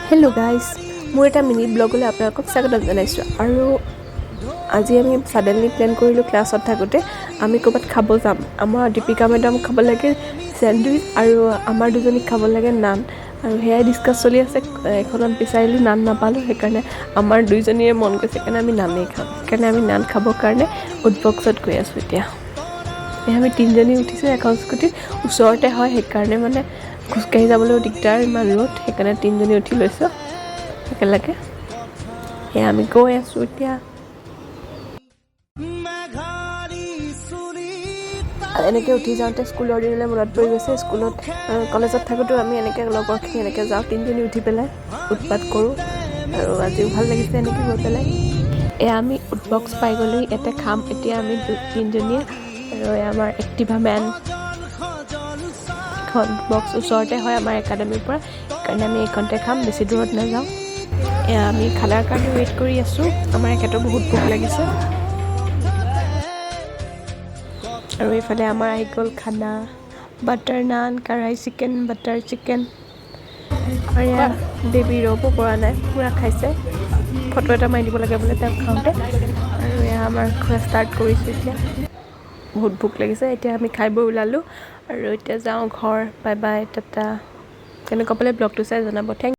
Hello' guys, মোৰ এটা mini ব্লগলৈ আপোনালোকক স্বাগতম জনাইছোঁ। আৰু আজি আমি ছাডেনলি প্লেন কৰিলোঁ, ক্লাছত থাকোঁতে আমি ক'ৰবাত খাব যাম। আমাৰ দীপিকা মেডাম খাব লাগে চেণ্ডউইচ আৰু আমাৰ দুজনীক খাব লাগে নান। আৰু সেয়াই ডিছকাছ চলি আছে। এখনত বিচাৰিলোঁ, নান নাপালোঁ। সেইকাৰণে আমাৰ দুইজনীৰে মন গৈছে, সেইকাৰণে আমি নানেই খাম। সেইকাৰণে আমি নান খাবৰ কাৰণে উডবক্সত গৈ আছোঁ এতিয়া। এই আমি তিনিজনী উঠিছোঁ এখন স্কুটিত। ওচৰতে হয়, সেইকাৰণে মানে খোজকাঢ়ি যাবলৈও দিগদাৰ, ইমান ৰ'দ, সেইকাৰণে তিনিজনী উঠি লৈছোঁ একেলগে। এয়া আমি গৈ আছোঁ এতিয়া। মেঘালী চুলিত এনেকৈ উঠি যাওঁতে স্কুলৰ দিনলৈ মনত পৰি গৈছে। স্কুলত, কলেজত থাকোঁতেও আমি এনেকৈ লগৰখিনি এনেকৈ যাওঁ, তিনিজনী উঠি পেলাই উৎপাত কৰোঁ। আৰু আজিও ভাল লাগিছে এনেকৈ গৈ পেলাই। এয়া আমি উডবক্স পাই গ'লোঁ। ইয়াতে খাম এতিয়া আমি তিনিজনীয়ে। আৰু এয়া আমাৰ এক্টিভা মেন। এখন বক্স ওচৰতে হয় আমাৰ একাডেমীৰ পৰা, সেইকাৰণে আমি এইখনতে খাম, বেছি দূৰত নাযাওঁ। এয়া আমি খানাৰ কাৰণে ৱেইট কৰি আছোঁ। আমাৰ এখেতৰ বহুত ভোক লাগিছে। আৰু এইফালে আমাৰ আহি গ'ল খানা, বাটাৰ নান, কাঢ়াই চিকেন, বাটাৰ চিকেন। আৰু এয়া বেবী ৰ'ব পৰা নাই, পূৰা খাইছে। ফটো এটা মাৰি দিব লাগে বোলে তেওঁক খাওঁতে। আৰু এয়া আমাৰ খোৱা ষ্টাৰ্ট কৰিছোঁ এতিয়া। বহুত ভোক লাগিছে। এতিয়া আমি খাই বৈ ওলালোঁ আৰু এতিয়া যাওঁ ঘৰ। Bye bye, tata. কেনেকুৱা পালে ব্লগটো চাই জনাব। Thank